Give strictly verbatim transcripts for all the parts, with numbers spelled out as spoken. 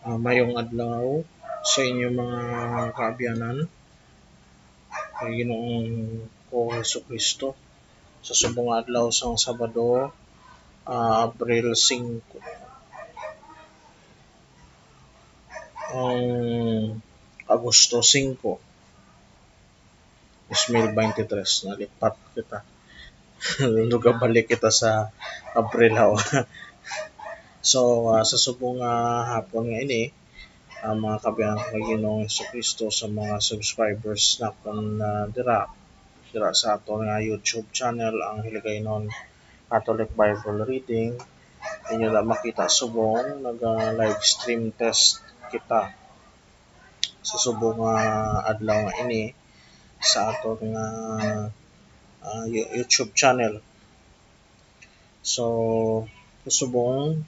Ah, mayong adlaw sa inyo, mga kaabyanan kay Ginoong ko Jesucristo. Sa subong nga adlaw sang Sabado, ah, Abril singko, ang Agosto singko, dos mil beintitrés, nalipat kita. Nagabalik kita sa Abril, haw. So, ah, sa subong nga hapon nga ini, ang mga kaabyanan ko kay Ginoong Jesucristo, sa mga subscribers naton, ah, dira, dira sa aton nga YouTube channel, ang Hiligaynon Catholic Bible Reading. Inyo na makita subong naga-live stream test kita sa subong nga adlaw nga ini sa aton nga, ah, You-, YouTube channel. So, subong,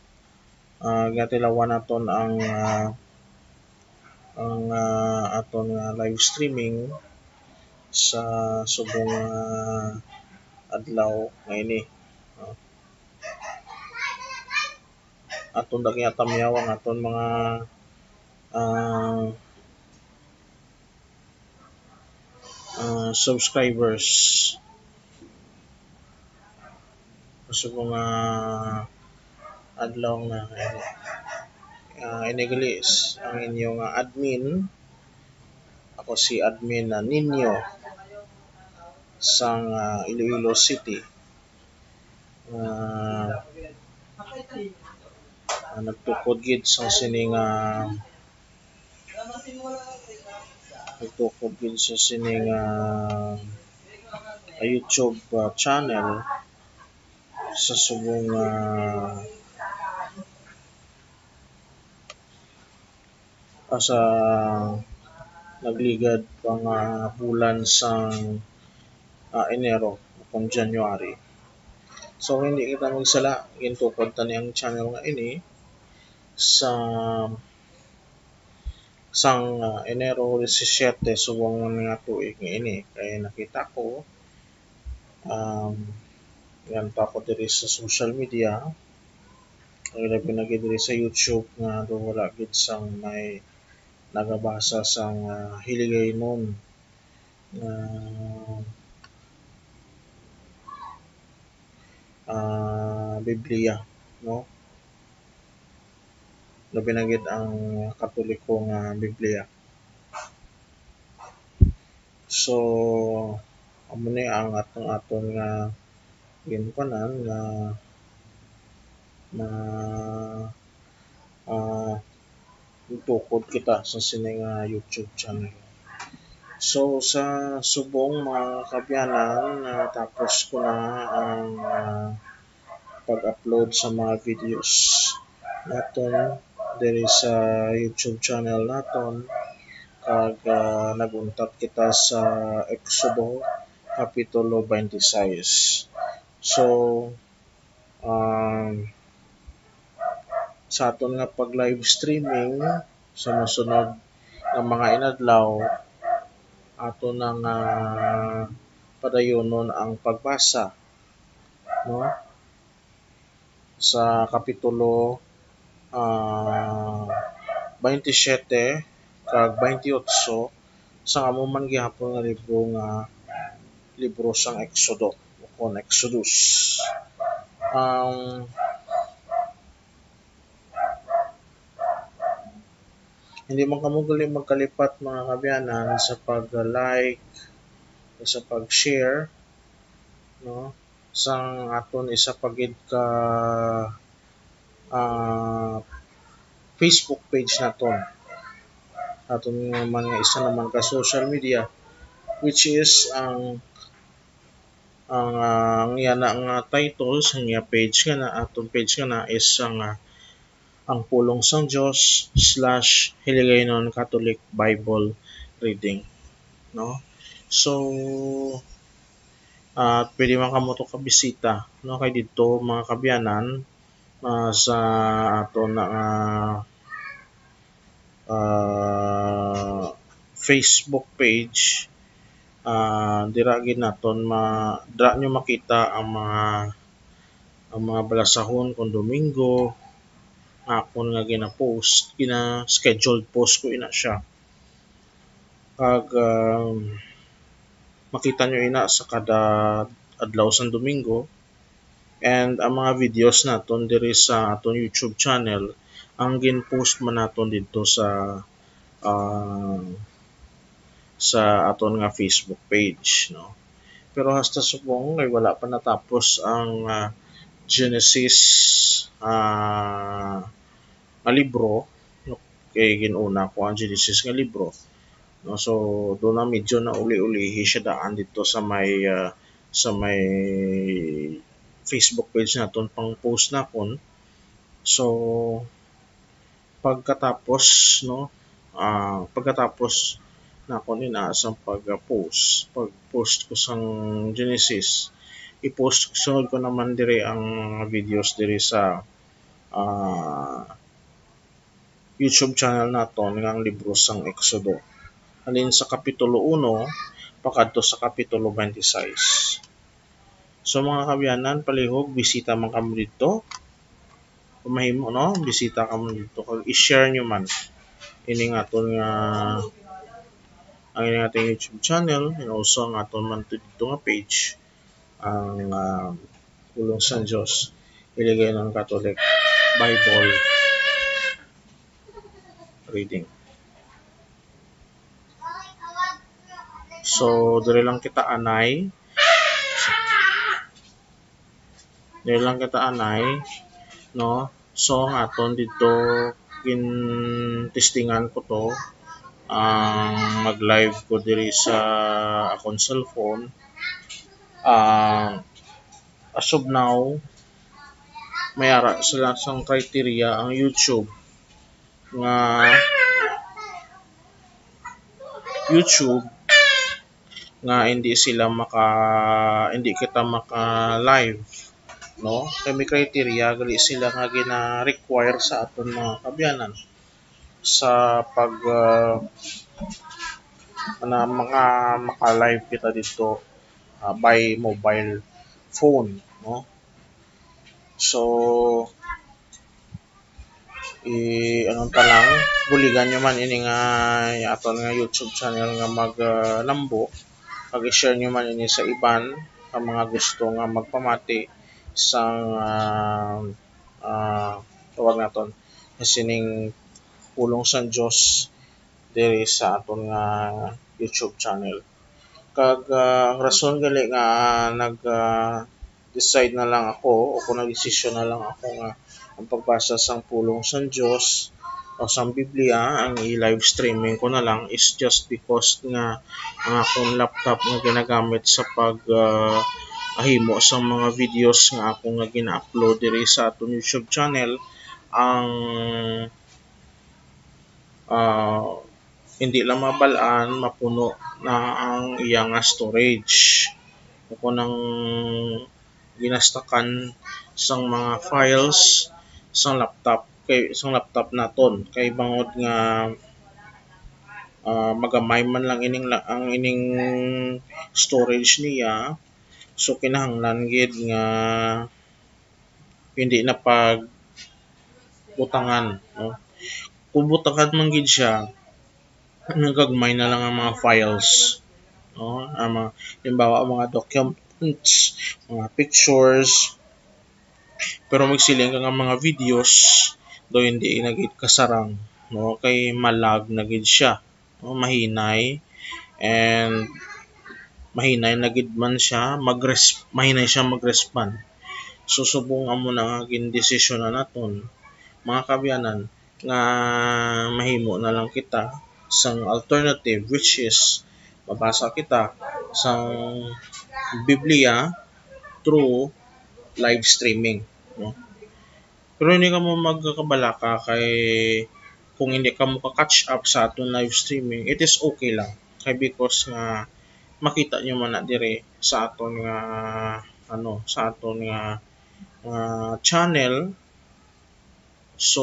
ah, gatilawan naton ang, ah, ang, ah, aton nga live streaming sa subong nga adlaw nga ini. Ah, aton dagi nga tamyaw ang aton mga, ah, ah, subscribers. Sa mga adlaw nga, ah, ini gali ang inyo nga admin. Ako si admin na Nino sang, ah, Iloilo City. Ah, ah, nagtukod gid sa sini nga, nagtukod gid sa sini nga, ah, YouTube, ah, channel sa subong, ah, ah, sa nagligad pa nga bulan sang, ah, Enero o kung January. So, hindi kita magsala, gintukod ta ni ang channel nga ini sa, sang, ah, Enero disisiete, subong man nga tuig nga ini. Kay nakita ko, um, yan pa ako diri sa social media, ang labi na gid diri sa YouTube nga do wala gid sang may nagabasa sang, ah, Hiligaynon nga, ah, Biblia, no? Labi na gid ang Katoliko nga Biblia. So, amo ni ang atong, aton nga ginkuanan nga ma-, ah, magtukod kita sa sini nga YouTube channel. So, sa subong, mga kaabyanan, natapos ko na ang, ah, pag-upload sa mga videos naton diri sa YouTube channel naton, kag, ah, nag-untat kita sa Exodo Kapitulo twenty-six. So, um, sa aton nga pag-live streaming sa masunod nga mga inadlaw, aton na nga padayonon ang pagbasa, no? Sa kapitulo, ah, twenty-seven kag twenty-eight sang amo man gihapon nga libro nga libro sang Exodo, o kon Exodus. Ang Hindi man kamo gali magkalipat, mga kaabyanan, sa pag-like, sa pag-share, no, sang aton isa pa gid ka, ah, Facebook page naton. Aton man nga isa naman ka social media, which is ang, Ang, ah, ang iya na nga title sa iya page nga na, atong page nga na is ang, ah, ang Pulong sang Dios slash Hiligaynon Catholic Bible Reading, no? So, ah, pwede man kamo to kabisita, no? Kay dito, mga kaabyanan, ah, sa aton na, ah, ah, Facebook page, ah, dira gid naton ma-, dira nyo makita ang mga, ang mga balasahon kung Domingo nga akon nga gina-post, gina-scheduled post ko ina siya. Kag, um, makita nyo ina sa kada adlaw sang Domingo. And ang mga videos naton diri sa aton YouTube channel, ang gin-post man naton didto sa, ah, sa aton nga Facebook page, no? Pero hasta subong kay wala pa natapos ang, ah, Genesis, ah, nga libro, no? Kay gin-una ko ang Genesis nga libro, no? So, doon na medyo nauli-ulihi siya daan dito sa may, ah, sa may Facebook page naton pang post nakon. So, pagkatapos, no, ah, pagkatapos nakon ina sang pag-post, pag-post ko sang Genesis, i-post ko, sunod ko naman diri ang videos diri sa, ah, YouTube channel naton nga ang libro sang Exodo, halin sa kapitulo uno pakadto sa kapitulo twenty-six. So, mga kaabyanan, palihog, bisita man kamo didto. Kung mahimo, no? Bisita kamo didto. Kag i-share nyo man ining aton nga, ang ining ating YouTube channel, and also ang aton man to didto nga page, ang, ah, Pulong sang Dios, Hiligaynon Catholic Bible Reading. So, diri lang kita anay. Diri lang kita anay, no? So, ang aton didto, gin-testingan ko to, ang mag-live ko diri sa akon cellphone. Ah, as of now, may ara sila sang criteria ang YouTube nga YouTube nga hindi sila maka, hindi kita maka-live, no? Kay may criteria gali sila nga gina-require sa aton, mga kaabyanan, sa pag, ah, na mga maka-live kita didto, ah, by mobile phone, no? So, i-, ano ta lang, buligan nyo man ini nga, yung aton nga YouTube channel nga mag, ah, lambo. Pag-share nyo man ini sa iban, sa mga gusto nga magpamati sang, ah, ah, tawag naton, sining Pulong sang Dios diri sa aton nga YouTube channel. Kag, ah, ang rason gali nga nag, ah, decide na lang ako o kung nagdesisyon na lang ako nga ang pagbasa sang Pulong sang Dios o sang Biblia, ang i-live streaming ko na lang is just because nga ang akong laptop nga ginagamit sa pag, ah, ahimo sang mga videos nga ako nga gina-upload diri sa aton YouTube channel, ang, ah, hindi lang mabal-an, mapuno na ang iya nga storage. Kung ang ginastakan sang mga files sang laptop, kay, sang laptop naton, kay bangod nga, ah, magamay man lang ining la-, ang ining storage niya, so kinahanglan gid nga hindi na pag butangan, no? Kung butangan man gid siya, nagagmay na lang ang mga files, no? Ang mga, halimbawa, ang mga documents, mga pictures, pero magsiling ka nga mga videos, daw hindi na gid kasarang, no? Kay malag na gid siya, no? Mahinay, and mahinay na gid man siya, mag-res-, mahinay siya mag-respond. So, subong amo na nga gindesisyonan naton, mga kaabyanan, nga mahimo na lang kita sang alternative, which is mabasa kita sang Biblia through live streaming, no? Pero hindi kamo magkabalaka kay kung hindi kamo ka-catch up sa aton live streaming, it is okay lang. Kay because nga makita nyo man na diri sa aton nga, ano, sa aton nga, nga channel. So,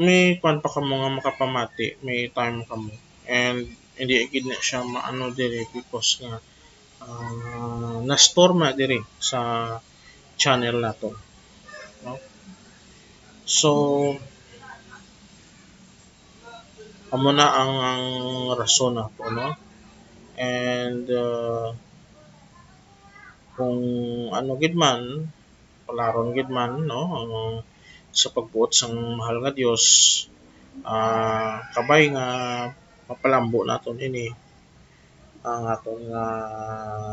may kwan pa kamo nga makapamati, may time kamo. And hindi gid na siya maano diri because nga, ah, na-store man diri sa channel nato, no? So, amo na ang, ang rason nato, no? And, ah, kung ano gid man, palaron gid man, no, ang, sa pagbuot sang mahal nga Dios, ah, kabay nga mapalambo naton ini, ang aton nga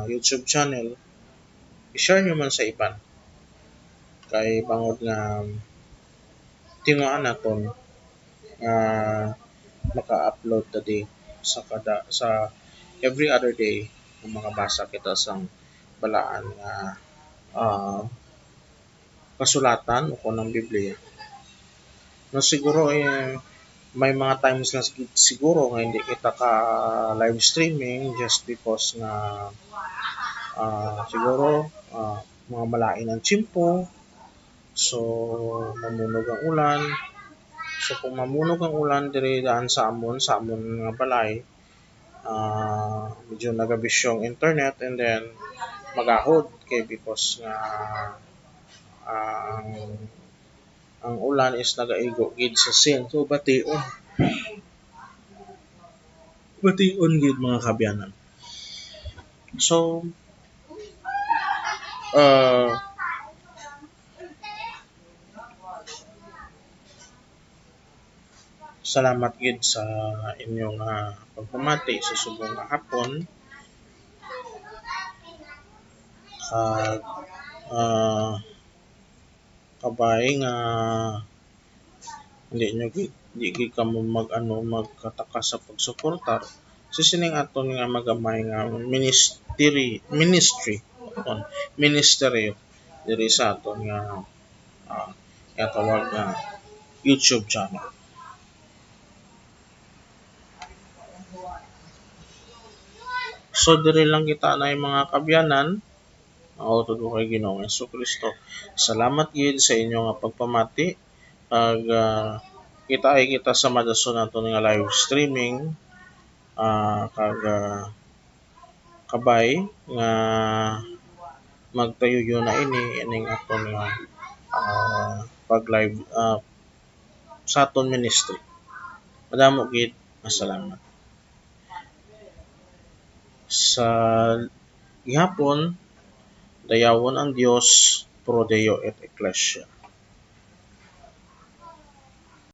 YouTube channel, i-share nyo man sa iban. Kay bangod nga tinguhaan naton nga maka-upload ta di sa kada, sa every other day, kung makabasa kita sang balaan nga, ah, kasulatan o kon ang Biblia. No, siguro, eh, may mga times nga sig-, siguro nga hindi kita ka live streaming just because nga, ah, siguro, ah, mga malain ang tiyempo, so mamunog ang ulan. So kung mamunog ang ulan diri daan sa amon, sa amon nga balay, ah, medyo nagabisyo ang internet, and then magahod kay because nga, ah, ang, ang ulan is nagaigo gid sa sin. So bation, bation gid, mga kaabyanan. So, ah, salamat gid sa inyong, ah, pagpamati sa subong nga hapon. Kag, ah, kabay nga hindi nyo gid, di gid kamo mag-ano, magkataka sa pagsuportar sa sining aton nga magamay nga ministry, ministry, aton, ministeryo diri sa aton nga, ah, ginatawag nga YouTube channel. So, diri lang kita na, mga kaabyanan, ang utod ko kay Ginoong Jesu-Cristo. Salamat gid sa inyo nga pagpamati. Kag, ah, kita ay kita sa madason naton nga live streaming. Ah, kag, ah, kabay nga magtuyuyo na ini, ining aton nga, ah, pag-live, ah, sa aton ministry. Madamo gid nga salamat. Sa gihapon, dayawon ang Dios, pro Deo et Ecclesia.